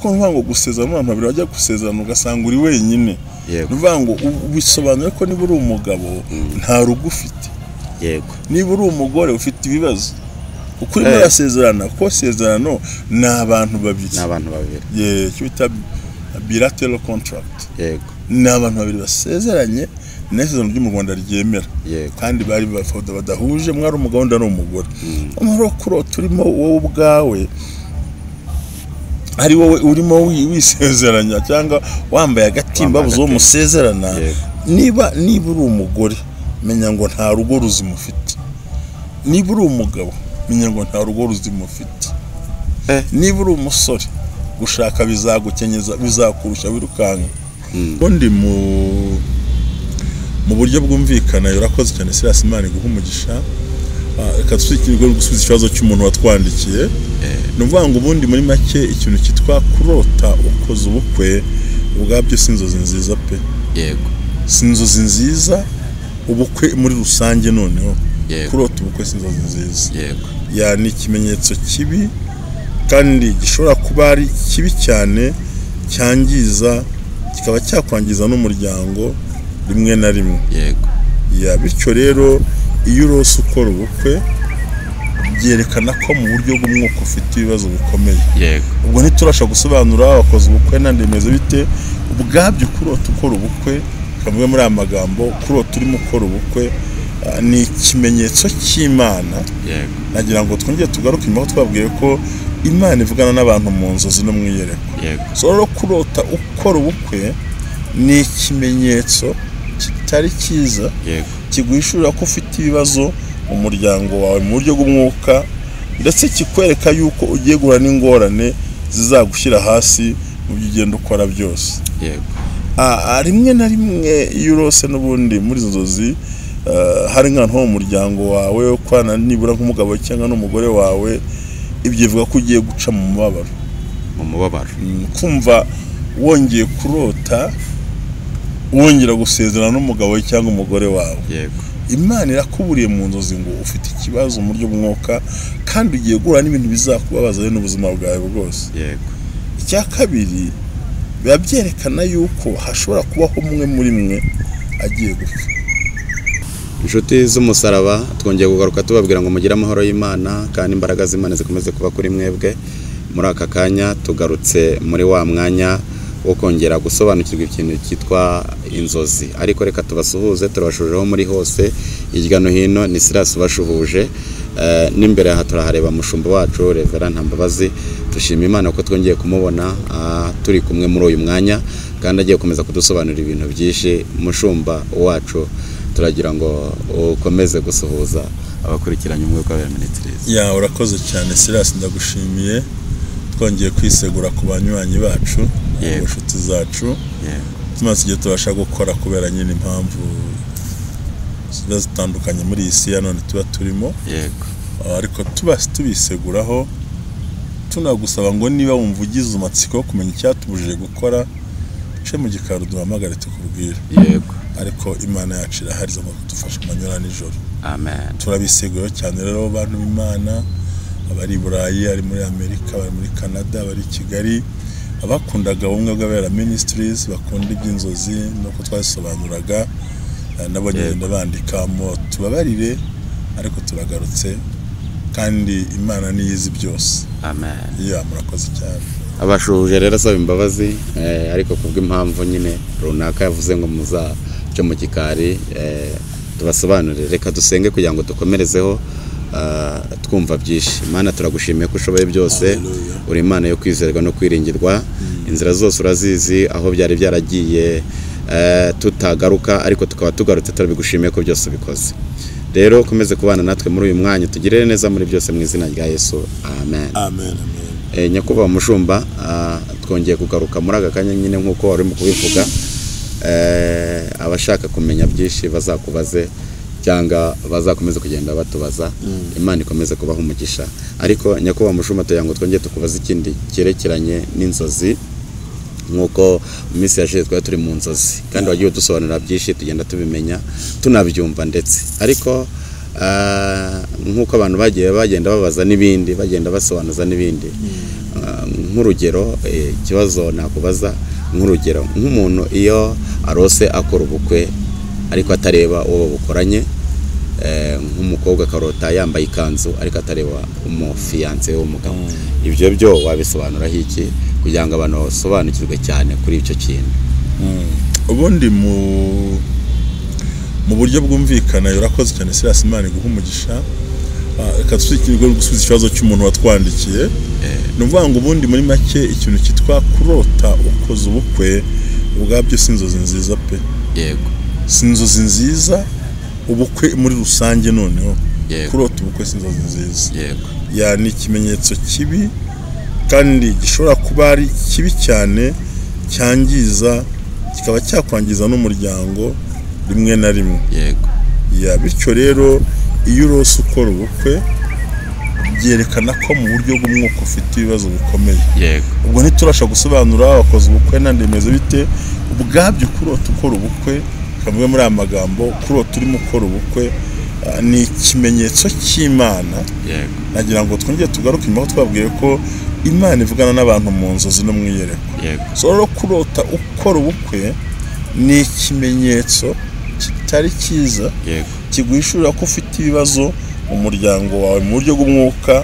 Ko ngo gusezerana abantu babiri bajya gusezerana ugasanga uri wenyine. Yego. Nuvuga ngo bisobanuye ko niba uri umugabo nta rugo ufite. Yego. Niba uri umugore ufite ibibazo. Kuko urimo urasezerana, kuko isezerano ni abantu babiri. Ni abantu babiri. Icyo bita bilateral contract. Yego. Ni abantu babiri basezeranye, n'isezerano ryo mu Rwanda ryemera. Yego. Kandi bari badahuje, umwe ari umugabo undi ari umugore. Noneho kurota urimo wowe ubwawe, ari wowe urimo wisezeranya cyangwa wambaye agatimba buzo Wambaye agatimba. musezerana. Yego. Niba uri umugore menya ngo nta rugo ruzima ufite. Niba uri umugabo menya ngo nta rugo ruzima ufite. Niba uri umusore gushaka bizagukenyeza, bizakurusha wirukanka. Ubundi mu buryo bwumvikana urakoze cyane Silas, Imana iguhe umugisha. Reka tuzikirwe gusubiza ikibazo cy'umuntu watwandikiye. Ni ukuvuga ngo ubundi muri make ikintu cyitwa kurota ukoze ubukwe ubwabyo si inzozi nziza pe. Yego. Si inzozi nziza ubukwe muri rusange noneho. Yego. Kurota ubukwe si inzozi nziza. Yego. Ya ni ikimenyetso kibi kandi gishobora kuba ari kibi cyane, cyangiza, kikaba cyakwangiza n'umuryango rimwe na rimwe. Yego. Ya bityo rero iyo urose ukora ubukwe byerekana ko mu buryo bw'umwuka ufite ibibazo bikomeye. Yego. Ubwo ntiturasha gusobanura wakoze ubukwe nande bimeze bite, ubwabyo kurota ukora ubukwe, kamwe muri aya magambo kurota urimo ukora ubukwe ni ikimenyetso cy'Imana. Yego. Nagira ngo twongere tugaruke inyuma aho twabwiye ko Imana ivugana n'abantu mu nzozi no mu iyerekwa. Yego. So rero kurota ukora ubukwe ni ikimenyetso kitari cyiza. Yego. Kiguhishurira ko ufite ibibazo mu muryango wawe mu buryo bw'umwuka, ndetse kikwereka yuko ugiye guhura n'ingorane zizagushyira hasi mu byo ugenda ukora byose. Yego. Rimwe na rimwe iyo urose n'ubundi muri izo nzozi hari nk'ahantu ho mu muryango wawe ukorana nibura nk'umugabo cyangwa n'umugore wawe, ibyo bivuga ko ugiye guca mu mubabaro. Mu mubabaro. Kumva wongeye kurota wongera gusezerana n'umugabo cyangwa umugore wawe. Yego. Imana irakuburiye mu nzozi ngo ufite ikibazo mu buryo bw'umwuka kandi ugiye guhura n'ibintu bizakubabaza n'ubuzima bwawe bwose. Yego. Icya kabiri biba byerekana yuko hashobora kubaho umwe muri mwe agiye gupfa. Inshuti z'umusaraba, twongeye kugaruka tubabwira ngo mugire amahoro y'Imana kandi imbaraga z'Imana zikomeze kuba kuri mwebwe. Muri aka kanya tugarutse muri wa mwanya wo kongera gusobanukirwa ikintu cyitwa inzozi. Ariko reka tubasuhuze, turabashujeho muri hose hirya no hino. Ni Silas ubashuhuje. N'imbere aha turahareba mushumba wacu Reverend Ntambabazi. Dushima Imana ko twongeye kumubona turi kumwe muri uyu mwanya kandi agiye gukomeza kudusobanurira ibintu byinshi. Mushumba wacu, turagira ngo ukomeze gusuhuza abakurikiranye Umwuka Wera Ministries. Ya urakoze cyane Silas, ndagushimiye. Twongeye kwisegura ku banywanyi bacu, Yego. inshuti zacu. Yego. Tumaze igihe tubasha gukora kubera nyine impamvu ziba zitandukanye muri iyi si ya none tuba turimo. Yego. Ariko tubiseguraho, tunagusaba ngo niba wumva ugize amatsiko yo kumenya icyatubujije gukora, uce mu gikari duhamagare tukubwire. Yego. Ariko Imana yacu irahari iza kudufasha amanywa nijoro. Amen. Turabiseguyeho cyane rero bantu b'Imana, abari i Burayi, ari muri Amerika, abari muri Canada, abari i Kigali, abakundaga Ubumwe bw'Abera Ministries, bakunda iby'inzozi nuko twasobanuraga, nabo ngenda bandikamo tubabarire, ariko turagarutse kandi Imana niyizi byose. Amen. Ya murakoze cyane. Abashuhuje rero asaba imbabazi, ariko kubw'impamvu nyine runaka yavuze ngo muzace mu gikari, tubasobanurire. Reka dusenge kugira ngo dukomerezeho twumva byinshi. Imana turagushimiye ko ushoboye byose. Hallelujah. Uri Imana yo kwizerwa no kwiringirwa. Inzira zose urazizi, aho byari byaragiye tutagaruka, ariko tukaba tugarutse, turabigushimiye ko byose ubikoze. Rero ukomeze kubana natwe muri uyu mwanya, tugirire neza muri byose mu izina rya Yesu. Amen. Amen. Amen. Nyakubahwa mushumba, twongeye kugaruka muri aka kanya nyine nk'uko wari urimo kubivuga. Abashaka kumenya byinshi bazakubaze cyangwa bazakomeze kugenda batubaza. Imana ikomeze kubaha umugisha. Ariko nyakubahwa mushumba, tugira ngo twongere tukubaze ikindi cyerekeranye n'inzozi. Nk'uko mu minsi yashize twari turi mu nzozi kandi wagiye udusobanurira byinshi, tugenda tubimenya tunabyumva ndetse. Ariko nk'uko abantu bagiye bagenda babaza n'ibindi, bagenda basobanuza n'ibindi, Nk'urugero, ikibazo nakubaza, nk'urugero nk'umuntu iyo arose akora ubukwe ariko atareba uwo babukoranye, nk'umukobwa akarota yambaye ikanzu ariko atareba umufiyanse w'umugabo, ibyo byo wabisobanuraho iki kugira ngo abantu basobanukirwe cyane kuri icyo kintu? Ubundi mu buryo bwumvikana, urakoze cyane Silas, Imana iguhe umugisha. Reka tuzikirwe gusubiza ikibazo cy'umuntu watwandikiye. Ni ukuvuga ngo ubundi muri make ikintu cyitwa kurota ukoze ubukwe ubwabyo si inzozi nziza pe. Yego. Si inzozi nziza ubukwe muri rusange, noneho kurota ubukwe si inzozi nziza. Yego. Ya, ni ikimenyetso kibi kandi gishobora kuba ari kibi cyane, cyangiza, kikaba cyakwangiza n'umuryango rimwe na rimwe. Yego. Ya, bityo rero iyo urose ukora ubukwe byerekana ko mu buryo bw'umwuka ufite ibibazo bikomeye. Yego. Ubwo ntiturasha gusobanura wakoze ubukwe nande bimeze bite, ubwabyo kurota ukora ubukwe, kavuga muri aya magambo, kurota urimo ukora ubukwe ni ikimenyetso cy'Imana. Yego. Nagira ngo twongere tugaruke inyuma, twabwiye ko Imana ivugana n'abantu mu nzozi no mu iyerekwa. Yego. So rero kurota ukora ubukwe ni ikimenyetso kitari cyiza. Yego. Kiguhishurira ko ufite ibibazo mu muryango wawe mu buryo bw'umwuka,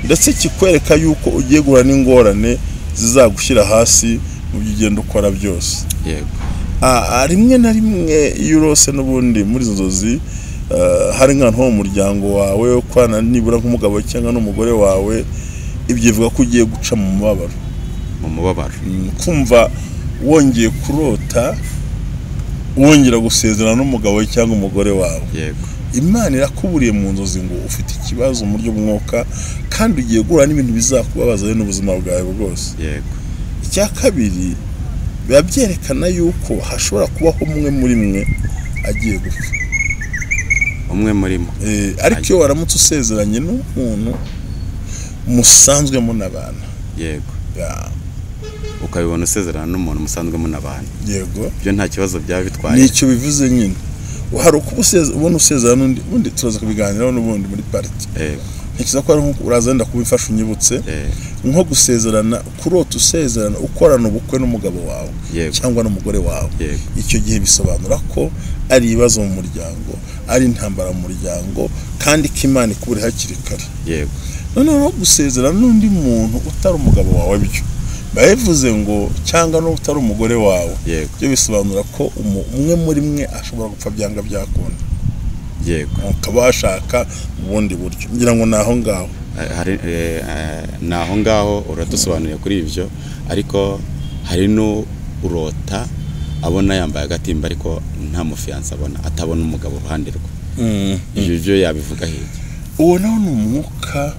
ndetse kikwereka yuko ugiye guhura n'ingorane zizagushyira hasi mu byo ugenda ukora byose. Yego. Rimwe na rimwe iyo urose n'ubundi muri izo nzozi hari nk'ahantu ho mu muryango wawe ukorana nibura nk'umugabo cyangwa n'umugore wawe, ibyo bivuga ko ugiye guca mu mubabaro. Mu mubabaro. Kumva wongeye kurota wongera gusezerana n'umugabo cyangwa umugore wawe. Yego. Imana irakuburiye mu nzozi ngo ufite ikibazo mu buryo bw'umwuka kandi ugiye guhura n'ibintu bizakubabaza n'ubuzima bwawe bwose. Yego. Icya kabiri, biba byerekana yuko hashobora kubaho umwe muri mwe agiye gupfa. Umwe muri mwe. Ariko iyo waramutse usezeranye n'umuntu musanzwe munabana. Yego. Ukabibona usezerana n'umuntu musanzwe munabana. Yego. Ibyo nta kibazo byaba bitwaye. Nicyo bivuze nyine. Hari uko ubona usezerana n'undi, ubundi turaza kubiganiraho n'ubundi muri party. Yego. Ntekereza ko ari nko uraza wenda kubifasha unyibutse. Nko gusezerana, kurota usezerana ukorana ubukwe n'umugabo wawe cyangwa n'umugore wawe. Icyo gihe bisobanura ko ari ibibazo mu muryango, ari intambara mu muryango, kandi ko Imana ikuburi hakiri kare. Yego. Noneho gusezerana n'undi muntu utari umugabo wawe byo babivuze ngo cyangwa n'utari umugore wawe. Yego. Byo bisobanura ko umwe muri mwe ashobora gupfa byanga byakunda. Yego. Ukaba washaka ubundi buryo. Ngira ngo naho ngaho. Hari naho ngaho uradusobanuriye kuri ibyo, ariko hari no urota abona yambaye agatimba ariko nta mufiyanse abona, atabona umugabo uruhande rwe. Ibyo byo yabivuga hirya. Uwo nawo ni umwuka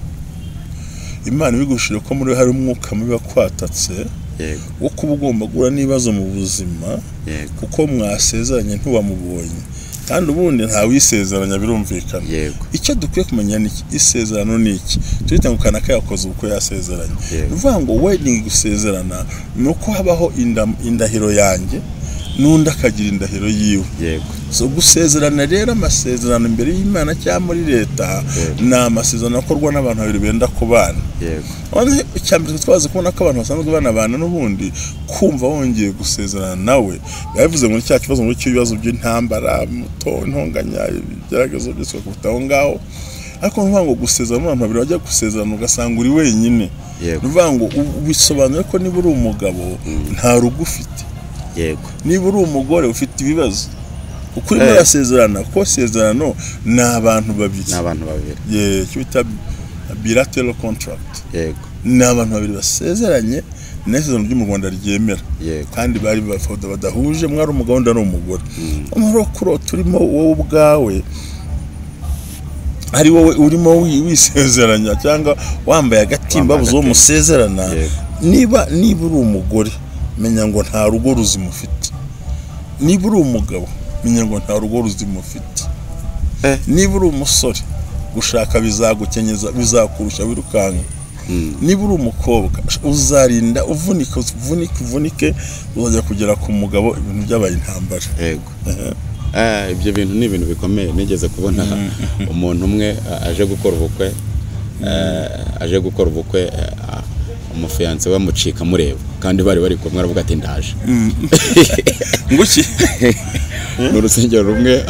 Imana ibigushije ko muri hari umwuka mubi wakwatatse. Yego. Wo kuba ugomba guhura n'ibibazo mu buzima. Yego. Kuko mwasezeranye ntiwamubonye. Kandi ubundi nta wisezeranya birumvikana. Yego. Icyo dukwiye kumenya ni iki? Isezerano ni iki? Turita ngo kanaka yakoze ubukwe yasezeranye. Yego. Ni ukuvuga ngo wedding gusezerana ni uko habaho indahiro yanjye n'undi akagira indahiro yiwe. Yego. So gusezerana rero, amasezerano imbere y'Imana cyangwa muri leta ni amasezerano akorwa n'abantu babiri benda kubana. Yego. Icya mbere twazi kubona ko abantu basanzwe banabana n'ubundi, kumva wongeye gusezerana nawe bivuze ngo cya kibazo ngo cy'ibibazo by'intambara, muto, intonganya, ibigeragezo byose bakubita aho ngaho. Ariko ni ngo gusezerana n'abantu babiri bajya gusezerana ugasanga uri wenyine. Yego. Ni ukuvuga ngo bisobanura ko niba uri umugabo nta rugo ufite. Yego. Niba uri umugore ufite ibibazo. Kuko urimo urasezerana, kuko isezerano ni abantu babiri. Ni abantu babiri. Icyo bita bilateral contract. Yego. Ni abantu babiri basezeranye, n'isezerano ryo mu Rwanda ryemera. Yego. Kandi bari badahuje, umwe ari umugabo undi ari umugore. Noneho kurota urimo wowe ubwawe, ari wowe urimo wisezeranya cyangwa wambaye agatimba buzo uwo musezerana. Niba uri umugore menya ngo nta rugo ruzima ufite. Niba uri umugabo menya ngo nta rugo ruzima ufite. Niba uri umusore gushaka bizagukenyeza, bizakurusha wirukanka. Niba uri umukobwa uzarinda uvunike uvunike uvunike uzajya kugera ku mugabo ibintu byabaye intambara. Yego. Ibyo bintu ni ibintu bikomeye. Nigeze kubona umuntu umwe aje gukora ubukwe, Umufiyanse we amucika amureba kandi bari kumwe, aravuga ati ndaje. Nguki? Ni urusengero rumwe,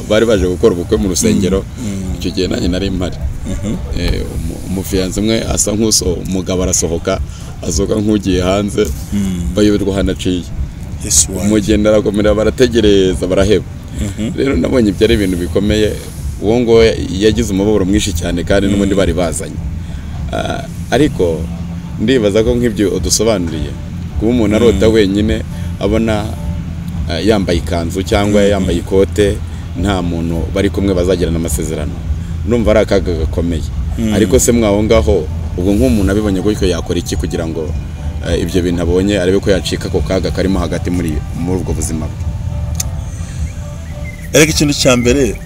bari baje gukora ubukwe mu rusengero. Icyo gihe nanjye nari mpari. Umufiyanse umwe asa nk'uso umugabo arasohoka, asohoka nk'ugiye hanze, bayoberwa ahantu aciye. Yesu wanjye! Umugeni arakomera, barategereza baraheba. Rero nabonye ibyo ari ibintu bikomeye. Uwo ngo yagize umubabaro mwinshi cyane kandi n'ubundi bari bazanye. Ariko ndibaza ko nk'ibyo udusobanuriye, kuba umuntu arota wenyine abona yambaye ikanzu cyangwa yambaye ikote, nta muntu bari kumwe bazagirana amasezerano, ndumva ari akaga gakomeye. Ariko se mwaho ngaho ubwo nk'umuntu abibonye gutyo yakora iki kugira ngo ibyo bintu abonye arebe ko yacika ako kaga karimo hagati muri ubwo buzima bwe? Ariko ikintu cya mbere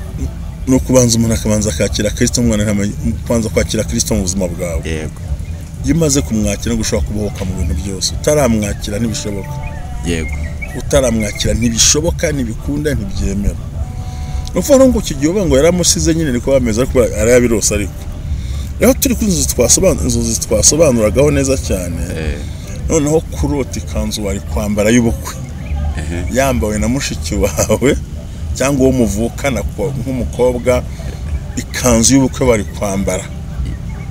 ni ukubanza umuntu akabanza akakira Kristo, umwana kubanza kwakira Kristo mu buzima bwawe. Yego. Iyo umaze kumwakira ngo ushobora kubohoka mu bintu byose. Utaramwakira ntibishoboka. Yego. Utaramwakira ntibishoboka, ntibikunda, ntibyemera. Ni ukuvuga ngo icyo gihe uvuga ngo yaramusize nyine, niko bameze, ariko arayabirose. Ariko rero turi ku inzozi twasobanuragaho neza cyane. Noneho kurota ikanzu wari kwambara y'ubukwe yambawe na mushiki wawe cyangwa uwo muvukana nk'umukobwa, ikanzu y'ubukwe bari kwambara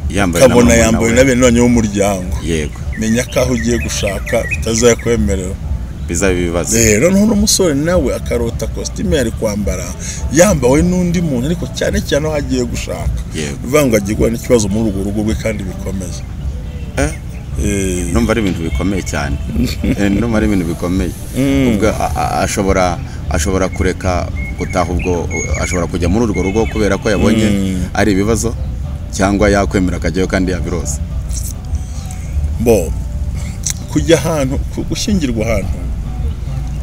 yambaye na ukabona murumuna yambawe we. na bene wanyu b'umuryango, Yego. menya ko aho ugiye gushaka bitazakwemerera. Bizaba ibibazo. Noneho n'umusore nawe akarota kositime yari kwambara yambawe n'undi muntu, ariko cyane cyane aho agiye gushaka. Yego. Bivuga ngo agiye guhura n'ikibazo muri urwo rugo rwe kandi bikomeye. Numva ari ibintu bikomeye cyane. Numva ari ibintu bikomeye. Ubwo ashobora kureka gutaha, ubwo ashobora kujya muri urwo rugo kubera ko yabonye ari ibibazo, cyangwa yakwemera akajyayo kandi yabirose? Bo kujya ahantu, gushyingirwa ahantu,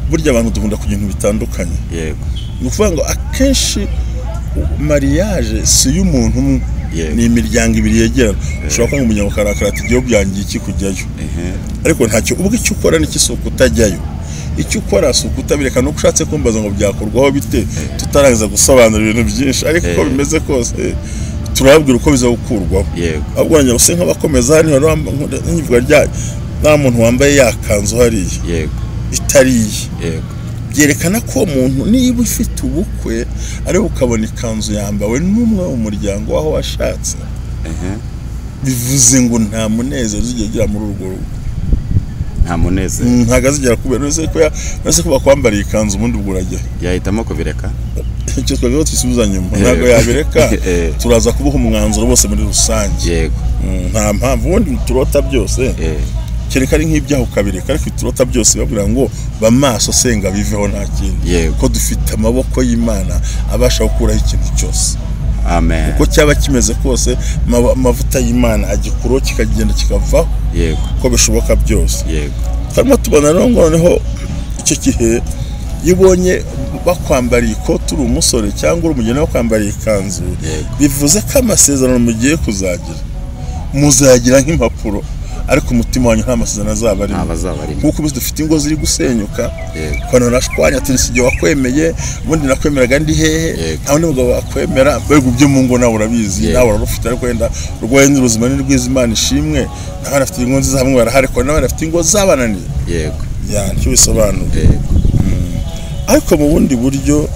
burya abantu dukunda ku bintu bitandukanye. Yego. Ni ukuvuga ngo akenshi mariage si iy'umuntu umwe, Yego. ni imiryango ibiri yegerana. Ushobora kuba umuryango ukarakara ati igihe byangiye iki kujyayo, ariko ntacyo. Ubwo icyo ukora ni si ukutajyayo, icyo ukora si ukutabireka. Nuko ushatse kumbaza ngo byakorwaho bite, tutarangiza gusobanura ibintu byinshi, ariko uko bimeze kose turababwira uko biza gukurwaho. Yego. Ahubwo nanjye gusa nk'abakomeza hano nkivuga rya nta muntu wambaye ya kanzu hariya Yego. itari iye, Yego. byerekana ko uwo muntu, niba ufite ubukwe ariko ukabona ikanzu yambawe n'umwe mu muryango w'aho washatse, bivuze ngo nta munezero uzigera ugira muri urwo rugo. Nta munezero. Ntabwo azigera kubera. Uretse ko bakwambariye ikanzu, ubundi ubwo urajya Yahitamo kubireka. Icyo twabiho twisubiza nyuma, ntabwo yabireka. Turaza kubuha umwanzuro bose muri rusange. Yego. Nta mpamvu ubundi turota byose, kereka ari nk'ibyaha ukabireka, ariko turota byose babwira ngo ba maso, senga biveho, nta kindi. Yego. Ko dufite amaboko y'Imana abasha gukuraho ikintu cyose, Amen. uko cyaba kimeze kose, amavuta y'Imana agikuraho kikagenda kikavaho, Yego. uko bishoboka byose. Yego. Turimo tubona rero ngo noneho icyo gihe iyo ubonye bakwambariye ikoti uri umusore cyangwa uri umugeni bakwambariye ikanzu, Yego. bivuze ko amasezerano mugiye kuzagira muzagira nk'impapuro, ariko umutima wanyu nta masezerano azaba arimo. Nta bazaba arimo. Nk'uko ubizi dufite ingo ziri gusenyuka, Yego. ukuntu nashwanya ati si igihe wakwemeye, ubundi nakwemeraga ndi hehe? Yego. Nta wundi mugabo wakwemera. Mbega ibyo mu ngo nawe urabizi. Yego. Nawe urarufite, ariko wenda urwaye n'ubuzima ni rwiza, Imana ishimwe, n'abana bafite ingo nziza hamwe barahari, ariko n'abana bafite ingo zabananiye. Yego. Ya, nicyo bisobanura. Yego. Ariko mu bundi buryo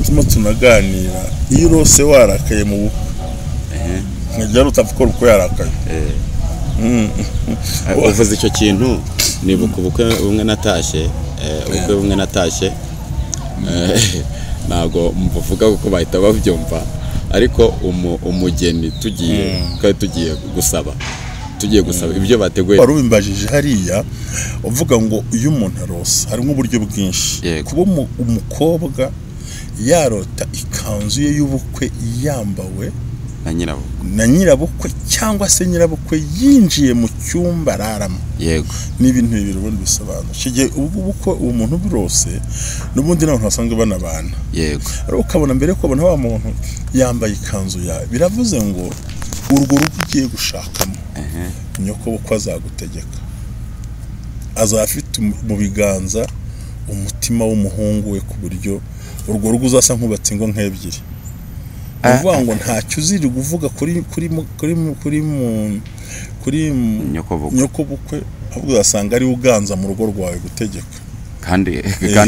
turimo tunaganira, iyo urose warakaye mu bukwe, nkajya utapfa uko yarakaye. Uvuze icyo kintu nibuka ubukwe bumwe natashye, ubukwe bumwe natashye, ntabwo mbuvuga kuko bahita babyumva, ariko umugeni tugiye, twari tugiye gusaba ibyo bateguye. Wari ubimbajije hariya uvuga ngo iyo umuntu arose harimo uburyo bwinshi. Yego. Kuba umukobwa yarota ikanzu ye y'ubukwe yambawe na nyirabukwe, na nyirabukwe, cyangwa se nyirabukwe yinjiye mu cyumba araramo, Yego. ni ibintu bibiri ubundi bisobanura. Icyo gihe ubwo ubukwe uwo muntu burose n'ubundi n'abantu basanzwe banabana, Yego. ariko ukabona mbere yo kubona wa muntu yambaye ikanzu yawe, biravuze ngo urwo rugo ugiye gushakamo, nyoko bukwe azagutegeka, azaba afite mu biganza umutima w'umuhungu we, ku buryo urwo rugo uzasa nk'ubatse ingo nk'ebyiri. Ni ukuvuga ngo ntacyo uzirirwa uvuga kuri kuri mu- kuri mu- kuri mu Kuri nyokobukwe, ahubwo uzasanga ari uganza mu rugo rwawe gutegeka, kandi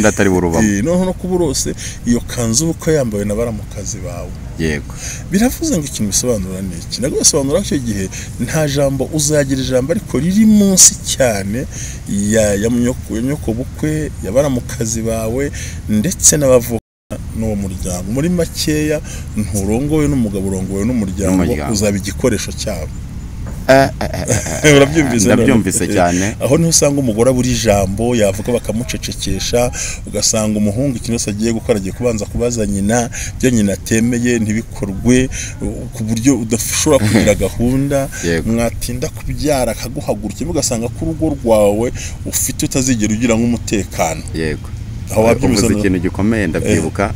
atari burubamo. Noneho no kuba urose iyo kanzu ubukwe yambawe na baramukazi bawe. Yego. Biravuze ngo ikintu bisobanura ni iki? Nabwo bisobanura ko icyo gihe nta jambo uzagira ijambo ariko riri munsi cyane ya nyokobukwe, ya baramukazi bawe ndetse n'abavuka n'uwo muryango. Muri makeya nturongowe n'umugabo, urongowe n'umuryango, uzaba igikoresho cyabo. Urabyumvise? Ndabyumvise cyane. Aho niho usanga umugore abura ijambo, yavuga bakamucecekesha, ugasanga umuhungu ikintu cyose agiye gukora agiye kubanza kubaza nyina, ibyo nyina atemeye ntibikorwe, ku buryo udashobora kugira gahunda. Mwatinda kubyara akaguhagurukira, ugasanga ko urugo rwawe ufite utazigera ugira nk'umutekano. Yego. Aho wabyumvise ikintu gikomeye ndabyibuka.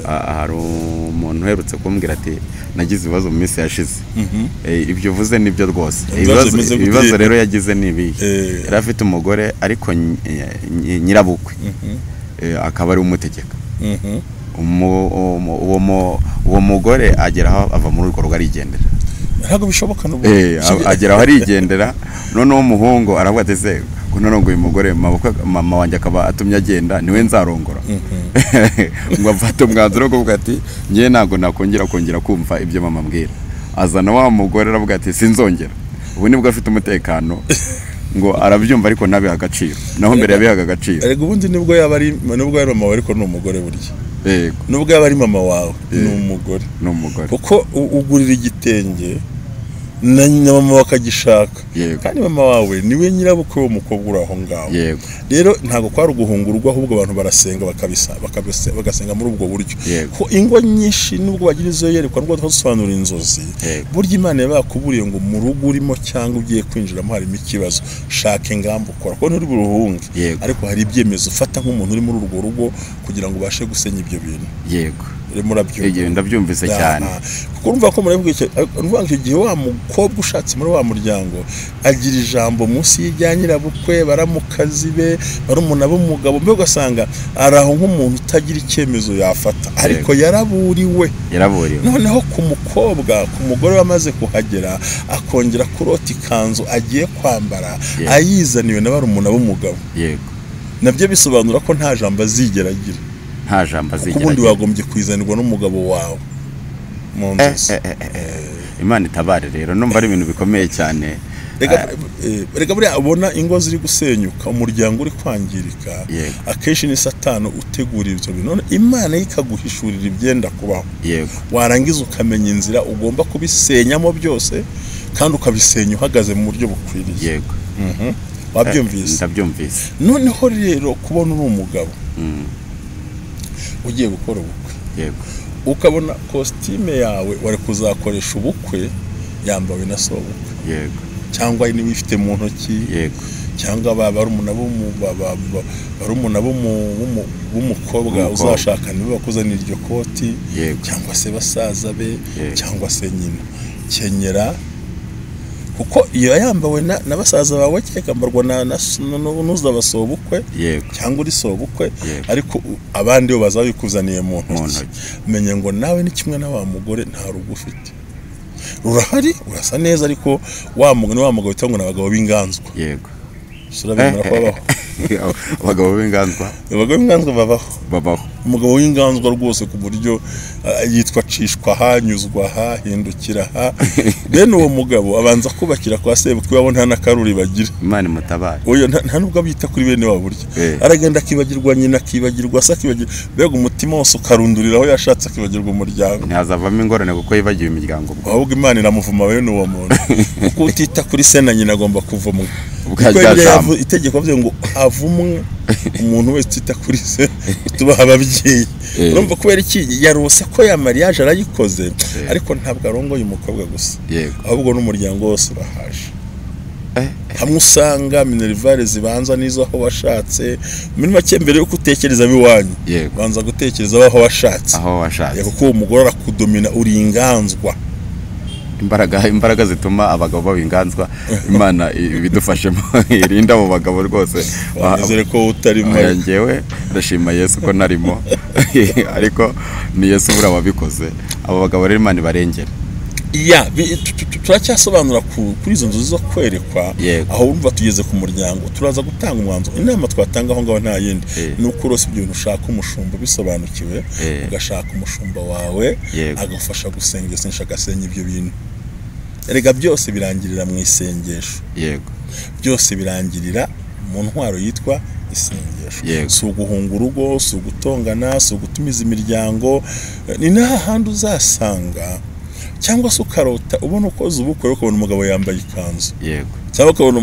Hari umuntu uherutse kumbwira ati nagize ibibazo mu minsi yashize. Ibyo uvuze nibyo rwose. Ibibazo rero yagize ni ibihe? Yari afite umugore ariko nyirabukwe akaba ari umutegeka. Uwo mugore agera aho ava muri urwo rugo arigendera. Ntabwo bishoboka n'ubu. Agera aho arigendera, noneho umuhungu aravuga ati se ko uyu mugore mama wanjye akaba atumye agenda niwe nzarongora. Ngo afate umwanzuro wo kuvuga ati njye ntabwo nakongera kongera kumva ibyo mama ambwira. Azana wa mugore aravuga ati sinzongera. Ubu nibwo afite umutekano. Ngo arabyumva ariko ntabiha agaciro. Naho mbere yabihaga agaciro. Erega ubundi nibwo yaba ari mama wawe ariko ni umugore burya. Yego. Nubwo yaba ari mama wawe ni umugore. Ni umugore. Kuko ugurira igitenge na mama bakagishaka, kandi mama wawe niwe nyirabukwe w'umukobwa uri aho ngaho. Rero ntabwo kwari uguhungurwa, ahubwo abantu barasenga bagasenga muri ubwo buryo. Ko ingo nyinshi nubwo bagira izo yerekwa, nubwo dusobanura inzozi, burya Imana yabakuburiye ngo mu rugo urimo cyangwa ugiye kwinjiramo harimo ikibazo, shaka ingamba ukora kuko nturi buruhunge, ariko hari ibyemezo ufata nk'umuntu uri muri urwo rugo kugira ngo ubashe gusenya ibyo bintu. Yego. Murabyumva? Ndabyumvise cyane. Kuko urumva ko muravuga icyo gihe wa mukobwa ushatse muri wa muryango agira ijambo munsi y'ijya nyirabukwe, baramukazi be, barumuna b'umugabo, mbega ugasanga ari aho nk'umuntu utagira icyemezo yafata, ariko yaraburiwe. Noneho ku mukobwa, ku mugore wamaze kuhagera, akongera kurota ikanzu agiye kwambara ayizaniwe na barumuna b'umugabo. Yego. Nabyo bisobanura ko nta jambo azigera agira. Nta jambo azigera. Ubundi wagombye kwizanirwa n'umugabo wawe mu nzozi. Imana itabare rero, numva ari ibintu bikomeye cyane. Reka buriya ubona ingo ziri gusenyuka, umuryango uri kwangirika, akenshi ni Satani utegura ibyo bintu. None Imana ikaguhishurira ibyenda kubaho. Warangiza ukamenya inzira ugomba kubisenyamo byose, kandi ukabisenya uhagaze mu buryo bukwiriye. Yego. Wabyumvise? Ndabyumvise. Noneho rero kubona uri umugabo ugiye gukora ubukwe, yego, ukabona kositime yawe wari kuzakoresha ubukwe yambawe na sobukwe, yego, cyangwa niba ifite mu ntoki, yego, cyangwa barumuna b'umukobwa uzashaka niba bakuzanira iryo koti, cyangwa se basaza be, cyangwa se nyina, kenyera, kuko iyo yambawe na basaza bawe cyekambarwa na n'uzabasobukwe cyangwa uri sobukwe, ariko abandi bo bazabikuzaniye mu ntoki. Menye ngo nawe ni kimwe na wa mugore, nta rugo ufite. Rurahari urasa neza, ariko wa mugore wa mugabo bitangwa n'abagabo b'inganzwa. Yego. Surabemera ko babaho. Abagabo b'inganzwa. Abagabo b'inganzwa babaho. Babaho. Umugabo w'inganzwa rwose ku buryo yitwa cishwa hanyuzwa ha hindukira ha. Bene uwo mugabo abanza kubakira kwa sebukwe wabo nta nakaruri bagira. Imana imutabare. Oyo nta nubwo abita kuri bene wabo burya. Aragenda akibagirwa nyina, akibagirwa se, akibagirwa mbega umutima wose ukarundurira aho yashatse, akibagirwa umuryango. Ntazavamo ingorane kuko yibagiwe imiryango. Ahubwo Imana iramuvuma bene uwo muntu. Kuko utita kuri se na nyina agomba kuvumwa. Itegeko bavuze ngo avumwe umuntu wese utita kuri se tubaha ababyeyi. Urumva kubera iki yarose ko ya mariage arayikoze, ariko ntabwo arongoye umukobwa gusa, ahubwo n'umuryango wose urahaje. Hamwe usanga minerivare zibanza n'izo aho washatse, muri make mbere yo gutekereza abiwanyu banza gutekereza aho washatse, aho washatse, kuko umugore arakudomina, uri inganzwa. Imbaraga zituma abagabo baba inganzwa, Imana ibidufashemo irinda abo bagabo rwose. Nizere ko utarimo. Njyewe ndashima Yesu ko narimo, ariko ni Yesu bura wabikoze. Abo bagabo rero Imana ibarengera. Ya, turacyasobanura kuri izo nzu zo kwerekwa. Aho urumva tugeze ku muryango, turaza gutanga umwanzuro. Inama twatanga aho ngaho nta yindi, ni uko urose ibyo bintu ushaka umushumba ubisobanukiwe, ugashaka umushumba wawe agufasha gusenga isengesho, agasenya ibyo bintu. Erega byose birangirira mu isengesho. Byose birangirira mu ntwaro yitwa isengesho. Si uguhunga urugo, si ugutongana, si ugutumiza imiryango. Ni n'ahandi uzasanga, cyangwa se ukarota ubona ukoze ubukwe, ukabona umugabo yambaye ikanzu, cyangwa ukabona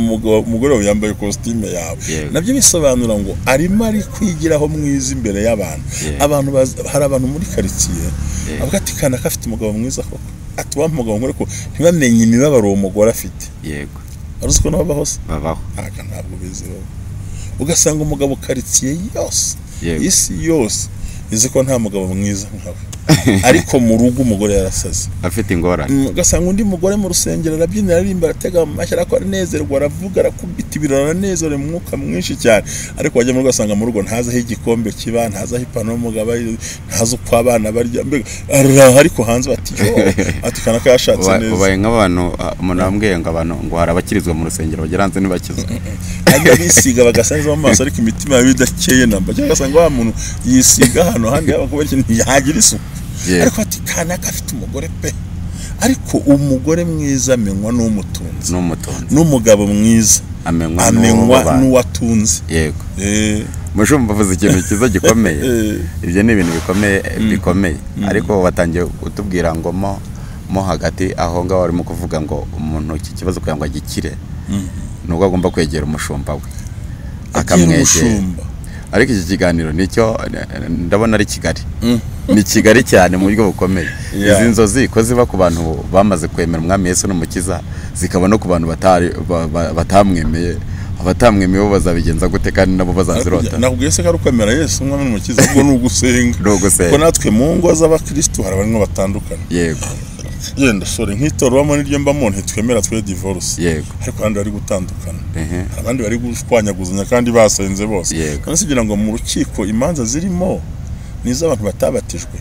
umugore wawe yambaye kositime yawe. Nabyo bisobanura ngo arimo ari kwigiraho mwiza imbere y'abantu. Abantu hari abantu muri karitsiye avuga ati kanaka afite umugabo mwiza koko, ati wa mugabo nkore ko ntibamenye imibabaro uwo mugore afite. Aruzi ko nabo babaho se? Babaho. Aka ntabwo biziho. Ugasanga umugabo karitsiye yose, isi yose izi ko nta mugabo mwiza nkawe, ariko mu rugo umugore yarasaze, afite ingorane. Ugasanga undi mugore mu rusengero arabyina, aririmba, aratega amashyi, arakora, anezerwa, aravuga, arakubita ibirori, aranezerewe mu mwuka mwinshi cyane, ariko wajya mu rugo ugasanga mu rugo ntazi aho igikombe kiba, ntazi aho ipantaro y'umugabo ari, ntazi uko abana barya, mbega araha, ariko hanze bati yo, ati kanaka yashatse neza. Ubaye nk'abantu, umuntu wambwiye ngo abantu ngo hari abakirizwa mu rusengero bagera hanze ntibakizwe. Hanyuma bisiga bagasa neza mu maso, ariko imitima yabo idakeye namba, cyangwa ugasanga wa muntu yisiga ahantu handi haba kubera ikintu ntiyagira isuku. Ariko ati kanaka afite umugore pe, ariko umugore mwiza amenywa n'umutunzi, n'umutunzi, n'umugabo mwiza amenywa amenywa n'uwatunze. Mushumba avuze ikintu cyiza gikomeye. Ibyo ni ibintu bikomeye bikomeye, ariko watangiye kutubwira ngo mo hagati aho ngaho warimo kuvuga ngo umuntu iki kibazo kugira ngo agikire nubwo agomba kwegera umushumba we, akamwegera. Umushumba. Ariko iki kiganiro nicyo ndabona ari Kigali, ni Kigali cyane mu buryo bukomeye. Izi nzozi ko ziba ku bantu bamaze kwemera Umwami Yesu n'Umukiza, zikaba no ku bantu batamwemeye. Abatamwemeye bo bazabigenza gute kandi nabo bazazirota? Nakubwiye se ko ari ukwemera Yesu Umwami n'Umukiza, ahubwo ni ugusenga. Ni ugusenga. Kuko natwe mu ngo z'abakristo hari abanywa batandukana. Yenda sore nk'itorero bamo n'iryo mbamo ntitwemera twe divorce. Ariko abandi bari gutandukana, abandi bari gushwanyaguzanya kandi basenze bose. None se ugira ngo mu rukiko imanza zirimo ni iz'abantu batabatijwe?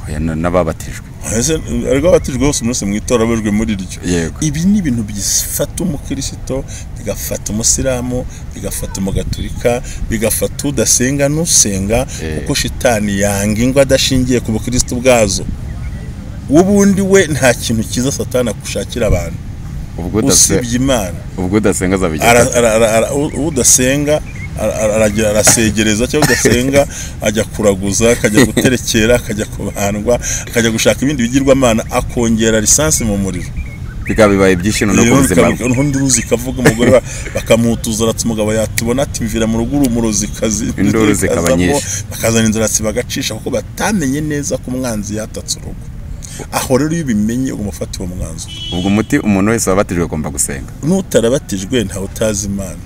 Oya, n'ababatijwe. Ese ariko abatijwe bose umunsi mu itora bajwe muri ryo. Ibi ni ibintu bifata umukristo, bigafata umusilamu, bigafata umugaturika, bigafata udasenga n'usenga, kuko shitani yanga ingo adashingiye ku bukristo bwazo. Ubundi we nta kintu cyiza satani akushakira abantu, usibye Imana. Ubwo udasenga azabigenza. Udasenga aragira arasegereza, cyangwa udasenga ajya kuraguza, akajya guterekera, akajya kubandwa, akajya gushaka ibindi bigirwamana, akongera lisansi mu muriro. Bikaba bibaye ibyishimo no ku buzima bwe. Undi uruzi kavuga umugore bakamutuza, aratse umugabo yatubona ati mvira mu rugo uri umurozikazi, induru zikaba nyinshi, bakazana inzara bagacisha, kuko batamenye neza ko umwanzi yatatse urugo. Aho rero iyo ubimenye ugomba uwo mwanzuro. Ubwo umuti umuntu wese wabatijwe agomba gusenga. N'utarabatijwe ntawe utazi Imana.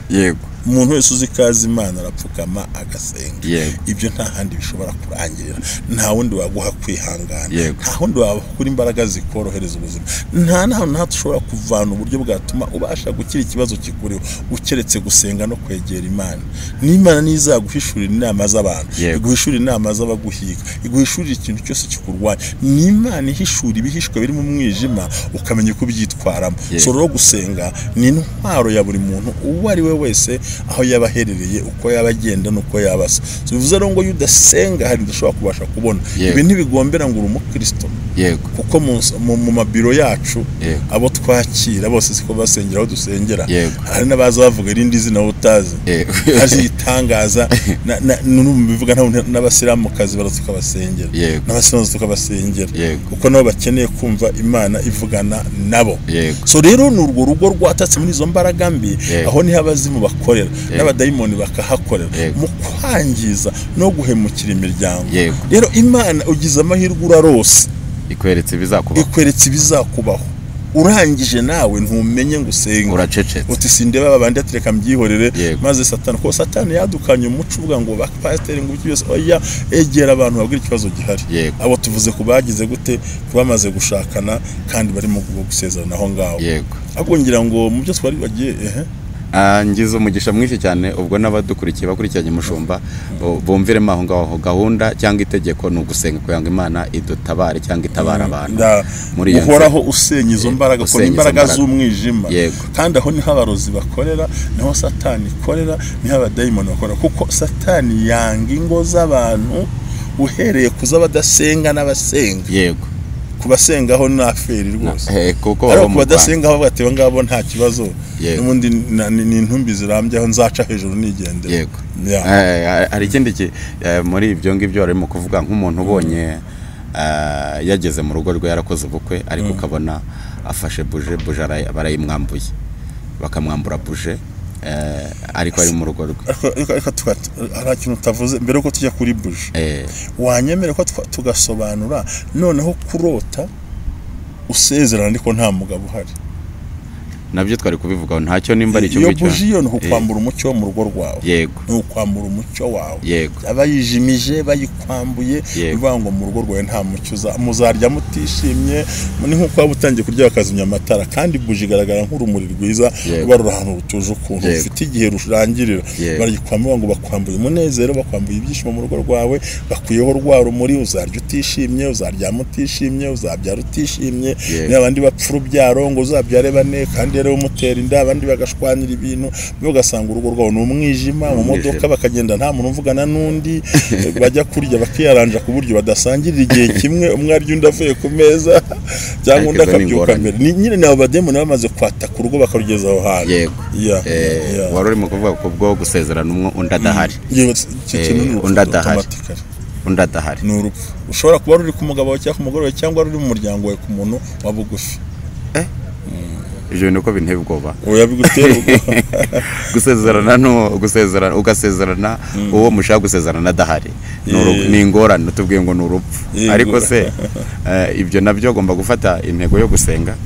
Umuntu wese uzi ikaze Imana arapfukama agasenga. Ibyo nta handi bishobora kurangirira. Nta wundi waguha kwihangana. Nta wundi wabakura imbaraga zikorohereza ubuzima. Nta nahantu nta ushobora kuvana uburyo bwatuma ubasha gukira ikibazo kikuriho ukeretse gusenga no kwegera Imana. N'Imana nizaguhishurira inama z'abantu, iguhishurira inama z'abaguhiga, iguhishurira ikintu cyose kikurwanya. N'Imana ihishura ibihishwe biri mu mwijima ukamenya uko ubyitwaramo. So rero gusenga ni intwaro ya buri muntu uwo ari we wese, aho yaba aherereye, uko yaba agenda n'uko yaba asa. So bivuze rero ngo iyo udasenga hari udashobora kubasha kubona. Ibi ntibigombera ngo uri umukristo. Kuko mu mabiro yacu abo twakira bose siko basengera aho dusengera. Hari n'abaza bavuga irindi zina utazi. Haje itangaza bivuga n'abasilamukazi baraza tukabasengera. N'abasilamu tukabasengera. Kuko nabo bakeneye kumva Imana ivugana nabo. So rero ni urwo rugo rwatatse muri izo mbaraga mbi, aho niho abazimu bakorera n'abadayimoni bakahakorera mu kwangiza no guhemukira imiryango. Rero Imana ugize amahirwe urarose, ikweretse ibizakubaho, ikweretse ibizakubaho. Urangije nawe ntumenye ngo usenge, uracecetse uti sindeba abandi atereka mbyihorere. Maze satani, ko satani yadukanye umuco uvuga ngo bapasiteri ngo iki byose, oya egera abantu babwira ikibazo gihari. Abo tuvuze kubagize gute kubamaze gushakana kandi barimo gusezerana aho ngaho. Ahubwo ngira ngo mu byo twari bagiye Ngize umugisha mwinshi cyane ubwo n'abadukurikiye bakurikiranye umushumba bumviremo aho ngaho gahunda cyangwa itegeko ni ugusenga kugira ngo Imana idutabare cyangwa itabara abantu muri iyo nzira. Uhoraho usenya izo mbaraga, kuko ni Usenya izo imbaraga mbaraga. z'umwijima. Yego. Kandi aho niho abarozi bakorera, niho Satani ikorera, niho abadayimoni bakorera, kuko Satani yanga ingo z'abantu uhereye ku z'abadasenga n'abasenga. Yego. Ku basengaho ni aferi rwose. Kuko ariko baba ku mu Rwanda. badasengaho bati abo ngabo nta kibazo. Yego. N'ubundi ni intumbi zirambye aho nzaca hejuru nigendera. Yego. Yeah. Hari ikindi muri ibyo ngibyo barimo kuvuga nk'umuntu ubonye yageze mu rugo rwe yarakoze ubukwe, ariko ukabona afashe buje barayimwambuye, bakamwambura buje ariko ari mu rugo rwe. Ariko hari ikintu utavuze mbere yuko tujya kuri buje. Wanyemere ko tugasobanura noneho kurota usezerana ariko nta mugabo uhari. Nabyo twari kubivugaho ntacyo nimba ari icyo Iyo ngicyo. buji yo ni ukwambura umucyo wo mu rugo rwawe. Yego. Ni ukwambura umucyo wawe. Yego. Abayijimije bayikwambuye, Yego. bivuga ngo mu rugo rwawe nta mucyo muzarya mutishimye, ni nk'uko waba utangiye kurya bakazimya amatara, kandi buji igaragara nk'urumuri rwiza Yego. ruba ruri ahantu rutuje ukuntu Yego. rufite igihe rurangirira. Yego. Barayikwambura ngo bakwambuye umunezero, bakwambuye ibyishimo mu rugo rwawe, bakuyeho rwa rumuri, uzarya utishimye, uzaryama utishimye, uzabyara utishimye. Yego. Niba abandi bapfa urubyaro ngo uzabyare bane kandi rero umutera inda, abandi bagashwanira ibintu, ugasanga urugo rwabo ni umwijima, mu modoka bakagenda nta muntu uvugana n'undi, bajya kurya bakiyaranja ku buryo badasangirira igihe kimwe, umwe arya undi avuye ku meza cyangwa undi Ariko izo ni akabyuka ingorane. mbere. Ni nyine ni abo bademoni bamaze kwataka urugo bakarugeza aho hantu. Yego. Yeah, yeah. Wari urimo kuvuga ku bwo gusezerana umwe undi adahari. Yego, icyo kintu ni urupfu Undi adahari. automatically. Undi adahari. Ni urupfu ushobora kuba ruri ku mugabo wawe cyangwa ku mugore wawe cyangwa ruri mu muryango wawe ku muntu wa bugufi. Ibyo bintu uko binteye ubwoba. Oya, bigutera ubwoba. Gusezerana no gusezerana ugasezerana uwo mushaka gusezerana adahari Ni ni ingorane, tubwiye ngo ni urupfu. Yego. Ariko se ibyo nabyo agomba gufata intego yo gusenga.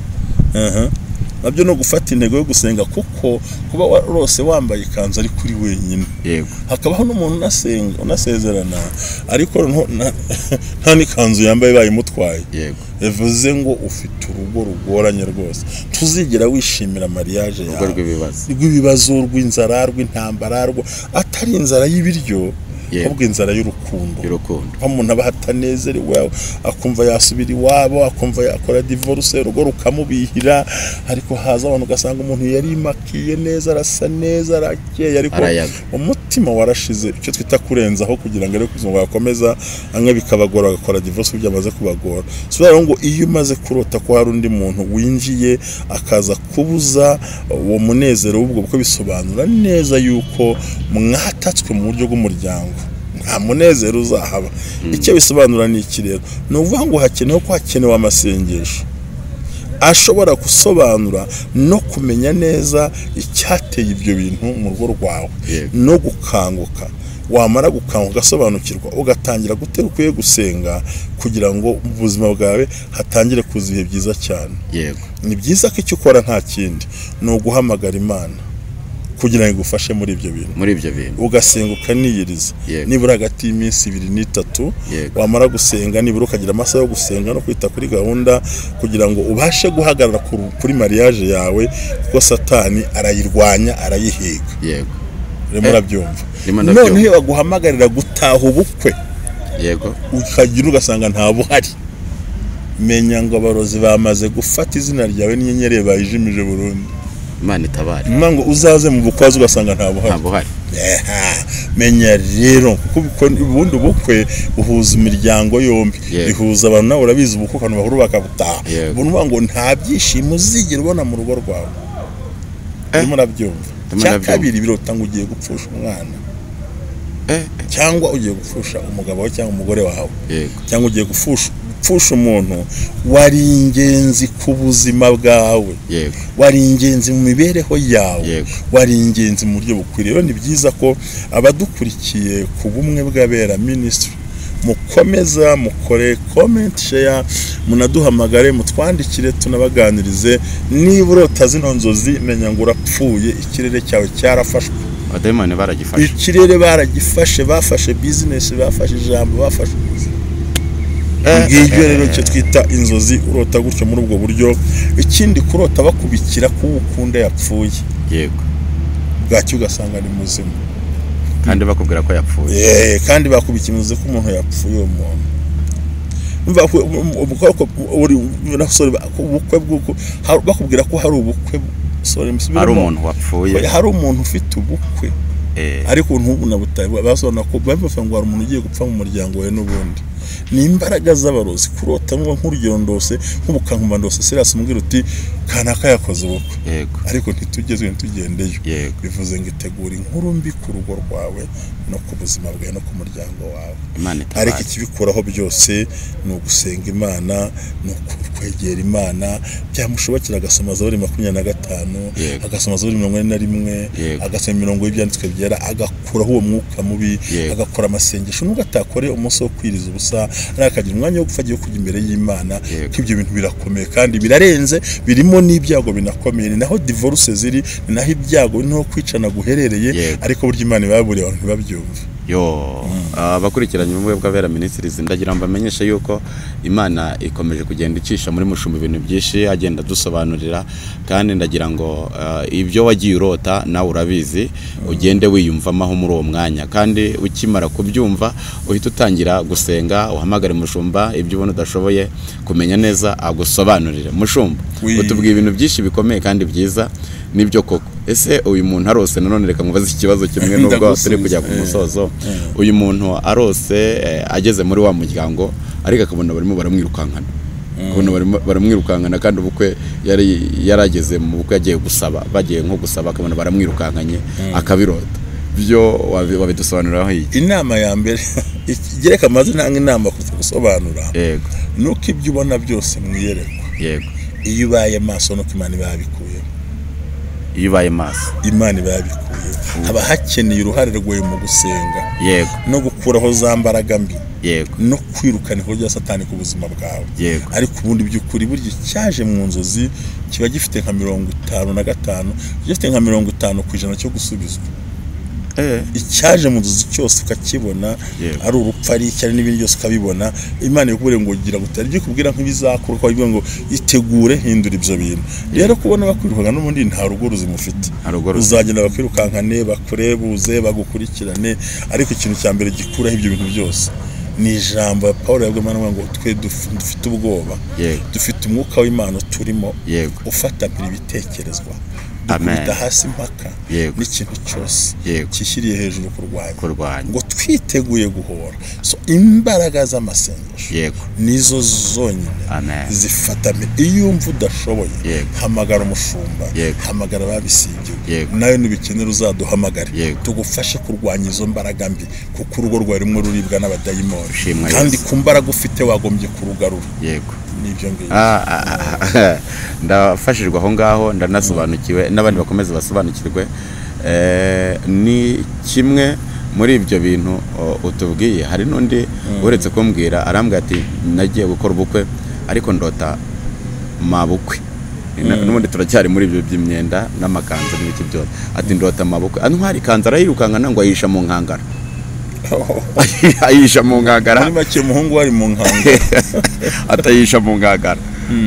Nabyo ni ugufata intego yo gusenga, kuko kuba warose wambaye ikanzu ari kuri wenyine. Yego. Hakabaho n'umuntu unasenga unasezerana ariko noneho nta n'ikanzu yambaye bayimutwaye. Yego. Bivuze ngo ufite urugo rugoranye rwose, tuzigera wishimira mariage Urugo yawe. rw'ibibazo. Rw'ibibazo, rw'inzara, rw'intambara, atari inzara y'ibiryo, Yego. ahubwo inzara y'urukundo. Y'urukundo. Aho umuntu aba atanezerewe, akumva yasubira iwabo, akumva yakora divorce, urugo rukamubihira, ariko haza abantu ugasanga umuntu yarimakiye neza, arasa neza, arakeye, ariko Arayaga. umutima warashize, icyo twita kurenzaho kugira ngo arebe ko ubuzima bwakomeza, amwe bikabagora bagakora divorce byamaze kubagora. So rero ngo iyo umaze kurota ko hari undi muntu winjiye akaza kubuza uwo munezero w'ubwo bukwe, bisobanura neza yuko mwatatswe mu buryo bw'umuryango, nta munezero uzahaba. Icyo bisobanura ni iki rero? Ni ukuvuga ngo hakenewe ko hakenewe amasengesho ashobora gusobanura no kumenya neza icyateye ibyo bintu mu rugo rwawe. Yego. No gukanguka, wamara gukanguka ugasobanukirwa, ugatangira gutera ukwiye gusenga kugira ngo mu buzima bwawe hatangire kuza ibihe byiza cyane. Yego. Ni byiza ko icyo ukora nta kindi ni uguhamagara Imana kugira ngo igufashe muri ibyo bintu. Muri ibyo bintu. Ugasenga ukaniyiriza Yego. nibura hagati y'iminsi 2 n'3. Yego. Wamara gusenga nibura ukagira amasaha yo gusenga no kwita kuri gahunda kugira ngo ubashe guhagarara kuri mariage yawe, kuko Satani arayirwanya, arayihiga. Yego. Urimo urabyumva? Ndimo ndabyumva. Noneho iyo baguhamagarira gutaha ubukwe, Yego. ukagira ugasanga nta buhari, menya ngo abarozi bamaze gufata izina ryawe n'inyenyeri bayijimije burundu. Imana itabare. Nyuma ngo uzaze mu bukwe ugasanga nta buhari. Nta buhari. Eha, menya rero kuko ubundi ubukwe buhuza imiryango yombi, Yego. bihuza abantu, nawe urabizi ubukwe abantu bahura bakabutaha. Yego. Ubu ni ngo nta byishimo uzigera ubona mu rugo rwawe. Urimo urabyumva? Ndimo Cya ndabyumva. kabiri, birota ngo ugiye gupfusha umwana cyangwa ugiye gupfusha umugabo wawe cyangwa umugore wawe, Yego. cyangwa ugiye gupfusha umuntu wari ingenzi ku buzima bwawe, Yego. wari ingenzi mu mibereho yawe, Yego. wari ingenzi mu buryo bukwiriye. Rero ni byiza ko abadukurikiye ku Bumwe bw'Abera Ministry mukomeza mukore comment, share, munaduhamagare, mutwandikire, tunabaganirize. Niba urota zino nzozi, menya ngo urapfuye, ikirere cyawe cyarafashwe. Abadayimoni baragifashe. Ikirere baragifashe, bafashe business, bafashe ijambo, bafashe ubuzima. Ngibyo rero icyo twita inzozi, urota gutyo muri ubwo buryo. Ikindi, kurota bakubikira ko uwo ukunda yapfuye. Yego. Bwacyo ugasanga ni muzima kandi bakubwira ko yapfuye. Kandi bakubikimuze ko umuntu yapfuye uwo muntu. Umva ubukwe bw'uko bakubwira ko hari ubukwe, sorry, hari umuntu wapfuye, hari umuntu ufite ubukwe ariko ntubuna butaye basobanura ko bavuga ngo hari umuntu ugiye gupfa mu muryango we n'ubundi. Ni imbaraga z'abarozi. Kurota nk'urugero ndose nk'ubukankumba ndose Silas umbwira uti kanaka yakoze ubukwe ariko ntitugezwe ntitugendeyo, bivuze ngo itegura inkuru mbi ku rugo rwawe no ku buzima bwawe no ku muryango wawe. Ariko ikibikuraho byose ni ugusenga Imana, ni ukwegera Imana. Byamushobokera agasoma Zaburi 25, agasoma Zaburi 41, agasoma imirongo y'ibyanditswe byera, agakuraho uwo mwuka mubi, agakora amasengesho nubwo atakore umunsi wo kwiriza ubusa, arakagira umwanya wo gupfa agiye kujya imbere y'Imana. Ko ibyo bintu birakomeye kandi birarenze, birimo n'ibyago binakomeye. Ni naho divorce ziri, ni naho ibyago no kwicana guherereye, ariko burya Imana ibaburiye abantu ntibabyumve. Yo, abakurikiranye ubumwe bw'abera ministries, ndagira ngo mbamenyeshe yuko Imana ikomeje kugenda icisha muri mushumba ibintu byinshi agenda dusobanurira, kandi ndagira ngo ibyo wagiye urota nawe urabizi, ugende wiyumvamo aho muri uwo mwanya, kandi ukimara kubyumva uhita utangira gusenga, uhamagare mushumba, ibyo ubona udashoboye kumenya neza agusobanurire. Mushumba, utubwiye ibintu byinshi bikomeye kandi byiza nibyo koko. Ese uyu muntu arose, nanone reka mubaze ikibazo kimwe nubwo turi kujya ku musozo, uyu muntu arose ageze muri wa muryango ariko akabona barimo baramwirukankana, akabona baramwirukankana kandi ubukwe yari yarageze mu bukwe yagiye gusaba, bagiye nko gusaba akabona baramwirukankanye akabirota, byo wabidusobanuriraho iki? Inama ya mbere igereka amaze ntanga inama kugusobanura, nuko ibyo ubona byose mwiyerekwa. Yego, iyo ubaye maso nuko Imana ibabikuye, iyo ubaye maso Imana ibabikuye, haba hakeneye uruhare rwawe mu gusenga. Yego, no gukuraho za mbaraga mbi. Yego, no kwirukana inkuru ya Satani ku buzima bwawe. Yego, ariko ubundi by'ukuri burya cyaje mu nzozi kiba gifite nka 55, gifite nka 50% cyo gusubizwa. Icyaje mu nzozi cyose ukakibona, ari urupfu ari icyari n'ibindi byose ukabibona, Imana ikubwira ngo gira gutari ibyo ikubwira nk'ibizakora, ukabibwira ngo itegure hindura ibyo bintu. Rero kubona bakwirukanka n'ubundi nta rugo ruzima ufite, uzagenda bakwirukankane, bakurebuze, bagukurikirane, ariko ikintu cya mbere gikuraho ibyo bintu byose ni ijambo ya Paul yabwiye Imana ngo twe dufite ubwoba, dufite umwuka w'Imana turimo ufatamira ibitekerezwa, dukubita hasi impaka n'ikintu cyose kishyiriye hejuru kurwanya, ngo twiteguye guhora. So imbaraga z'amasengesho nizo zonyine zifatamira. Iyo umva udashoboye, hamagara umushumba, hamagara ababisigiwe, nawe nubikenera uzaduhamagare tugufashe kurwanya izo mbaraga mbi, kuko urugo rwawe rumwe ruribwa n'abadayimoni, kandi ku mbaraga ufite wagombye kurugarura. Yego, ndafashijwe aho ngaho, ndanasobanukiwe n'abandi bakomeze basobanukirwe. Ni kimwe muri ibyo bintu utubwiye. Hari n'undi uretse kumbwira arambwira ati nagiye gukora ubukwe ariko ndota mabukwe, n'ubundi turacyari muri ibyo by'imyenda n'amakanzu n'ibiki byose, ati ndota mabukwe antwara ikanzu arayirukankana ngo ayisha mu nkangara, ayisha mu nkangara, muri make umuhungu wari mu nkangara atayisha mu nkangara.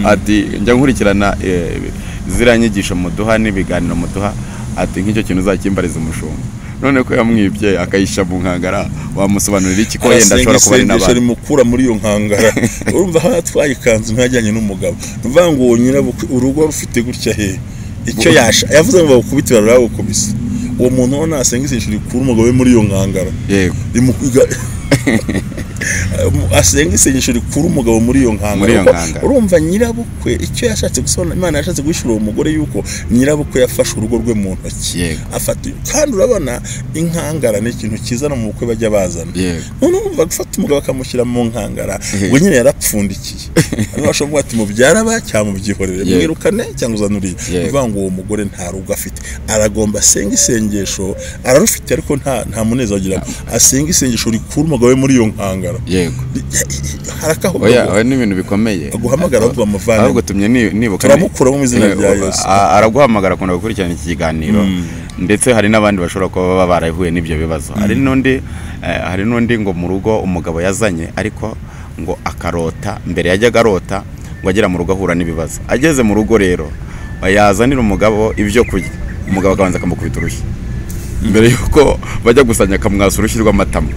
Ati njya nkurikirana ziriya nyigisho muduha n'ibiganiro muduha, ati nk'icyo kintu uzakimbariza umushumba, none ko yamwibye akayisha mu nkangara wamusobanurira iki ko yenda ashobora kuba ari n'abantu rimukura muri iyo nkangara? Urumva aho atwaye ikanzu ntajyanye n'umugabo, uvuga ngo nyirabukwe urugo rufite gutya he icyo yasha yavuze ngo bagukubite baragukubise, uwo muntu ubona asenga isengesho rikura umugabo we muri iyo nkangara. Yego, asenga isengesho rikura umugabo muri iyo nkangara. Urumva nyirabukwe icyo yashatse gusobanura, Imana yashatse guhishura uwo mugore yuko nyirabukwe yafashe urugo rwe mu ntoki afata. Kandi urabona inkangara ni ikintu kizana mu bukwe bajya bazana, none urumva gufata umugabo akamushyira mu nkangara we nyine yarapfundikiye, hanyuma bashobora kuvuga ati mubyara ba cyangwa mubyihorere, mwirukane cyangwa uzanuriye. Uvuga ngo uwo mugore nta rugo afite, aragomba asenga isengesho, ararufite ariko nta munezero agira, asenga isengesho rikura umugabo we muri iyo nkangara. Yego, harakaho oya ni ibintu bikomeye. Aguhamagara ahubwo bamuvane, ahubwo tumye nibuka turamukura mu izina rya Yesu. Araguhamagara akunda gukurikirana iki kiganiro, ndetse hari n'abandi bashobora kuba baba barahuye n'ibyo bibazo. Hari n'undi ngo mu rugo umugabo yazanye ariko ngo akarota, mbere yajyaga arota ngo agera mu rugo ahura n'ibibazo, ageze mu rugo rero yazanira umugabo ibyo kurya, umugabo akabanza akamukubita urushyi. Mbere yuko bajya gusanya akamwasa urushyi rw'amatama.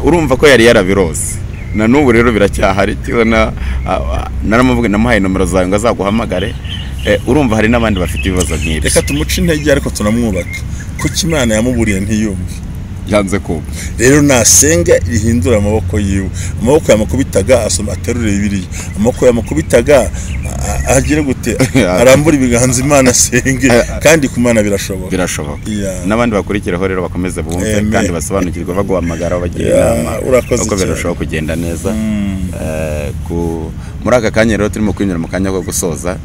Urumva ko yari yarabirose, na n'ubu rero biracyahari. Naramuvuga, namuhaye nomero zawe ngo azaguhamagare. Urumva hari n'abandi bafite ibibazo nk'ibi. Reka tumuce intege ariko tunamwubake, kuko Imana yamuburiye ntiyumve, yanze kumva. Rero nasenga rihindura amaboko yiwe, amaboko yamukubitaga asoma aterure Bibiliya, amaboko yamukubitaga agire gute, arambura ibiganza Imana asenge, kandi ku Mana birashoboka. Birashoboka. N'abandi bakurikiraho rero bakomeze bumve kandi basobanukirwe, baguhamagara bagira inama uko birushaho kugenda neza. Muri aka kanya rero turimo kwinjira mu kanya ko gusoza,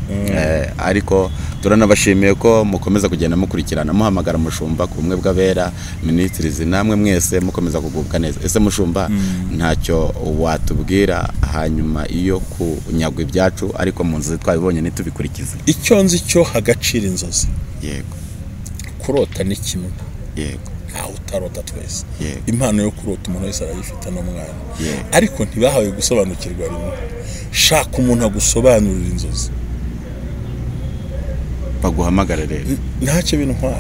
ariko turanabashimiye ko mukomeza kugenda mukurikirana, muhamagara Mushumba ku Bumwe bw'Abera Ministries, namwe mwese mukomeza kugubwa neza. Ese Mushumba, ntacyo watubwira hanyuma iyo kunyagwa ibyacu ariko mu nzozi twabibonye ntitubikurikize? Icyo nzi cyo, hagacira inzozi. Yego. Kurota ni kimwe. Yego. Ntawe utarota twese. Impano yo kurota umuntu wese arayifite n'umwana, ariko ntibahawe gusobanukirwa rimwe. Shaka umuntu agusobanurira inzozi, baguhamagara rero. Ntacyo bintwaye,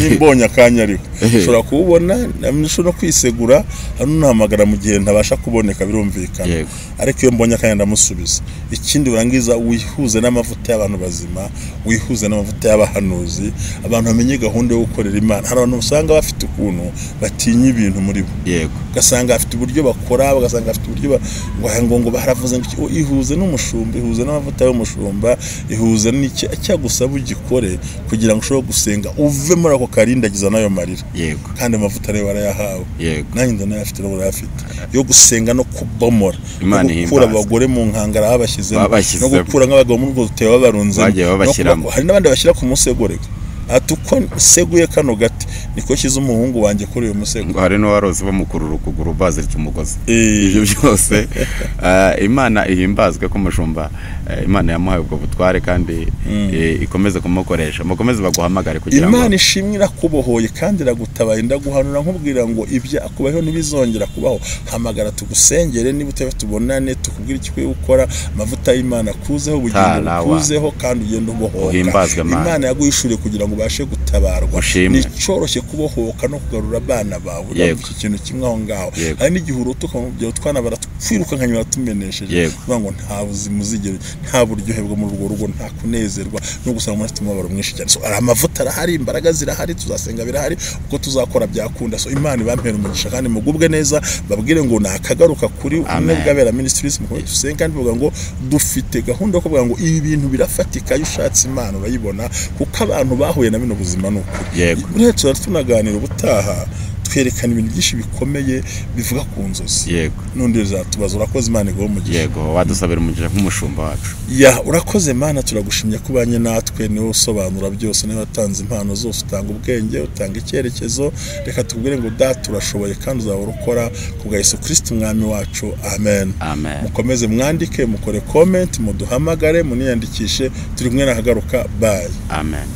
nimbonye akanya ariko ushobora kuwubona, nshobora no kwisegura hano nahamagara mu gihe ntabasha kuboneka, birumvikana, ariko iyo mbonye akanya ndamusubiza. Ikindi urangiza wihuze n'amavuta y'abantu bazima, wihuze n'amavuta y'abahanuzi, abantu bamenye gahunda yo gukorera Imana. Hari abantu usanga bafite ukuntu batinya ibintu muri bo, yego, ugasanga bafite uburyo bakora, ugasanga bafite uburyo ngo baravuze ngo ihuze n'umushumba, ihuze n'amavuta y'umushumba, ihuze n'iki cyagusaba ugikore kugira ngo ushobore gusenga uve muri ako karindagiza n'ayo marira. Yego. Kandi amavuta rero warayahawe. Yego. Nanjye ndanayafite n'ubu urayafite, yo gusenga no kubomora, no gukura abagore mu nkangara babashyizemo, no gukura nk'abagabo muri urwo rutebo babarunzemo, hari n'abandi bashyira ku musego. Reka ati uko nseguye kano gati niko shyize umuhungu wanjye kuri uyu musego. Hari n'uwarose bamukurura ukuguru baziritse umugozi. Ibyo byose Imana ihimbazwe ko Mushumba Imana yamuhaye ubwo butware kandi ikomeze kumukoresha. Mukomeze baguhamagare kugira ngo Imana ishimwe irakubohoye kandi iragutabaye. Ndaguhanura nkubwira ngo ibyakubaho ntibizongera kubaho. Hamagara tugusengere, niba utebe tubonane, tukubwire icyo ukwiye gukora. Amavuta y'Imana kuzeho, ubugingo kuzeho, kandi ugende ubohoka. Imana yaguhishuriye kugira ngo ubashe gutabarwa. Ni cyoroshye kubohoka no kugarura abana bawe. Iki kintu kimwe aho ngaho. Hari n'igihe urota ukamubwira utwana baratwiruka nka nyuma tumenesheje, uvuga ngo nta buzima uzigera, nta buryohe bwo muri urwo rugo, nta kunezerwa, no gusanga umuntu afite umubabaro mwinshi cyane. So amavuta arahari, imbaraga zirahari, tuzasenga birahari, uko tuzakora byakunda. So Imana ibampera umugisha kandi mugubwe neza, babwire ngo nakagaruka kuri Ubumwe bw'Abera Ministries, mukomeze dusenga kandi bavuga ngo dufite gahunda yo kuvuga ngo ibi bintu birafatika, iyo ushatse Imana urayibona, kuko abantu bahuye na bino buzima ni ukuri. Uretse tunaganira ubutaha twerekana ibintu byinshi bikomeye bivuga ku nzozi. Yego. N'undi uzatubaza. Urakoze, Imana iguhe umugisha. Yego, wadusabira umugisha nk'umushumba wacu. Ya, urakoze Mana, turagushimye kubanye natwe, niwe usobanura byose, niwe watanze impano zose, utanga ubwenge, utanga icyerekezo. Reka tubwire ngo Data urashoboye kandi uzahora ukora ku bwa Yesu Kristo Umwami wacu. Amen. Amen. Mukomeze mwandike, mukore comment, muduhamagare, muniyandikishe. Turi kumwe na Hagaruka. Bye. Amen.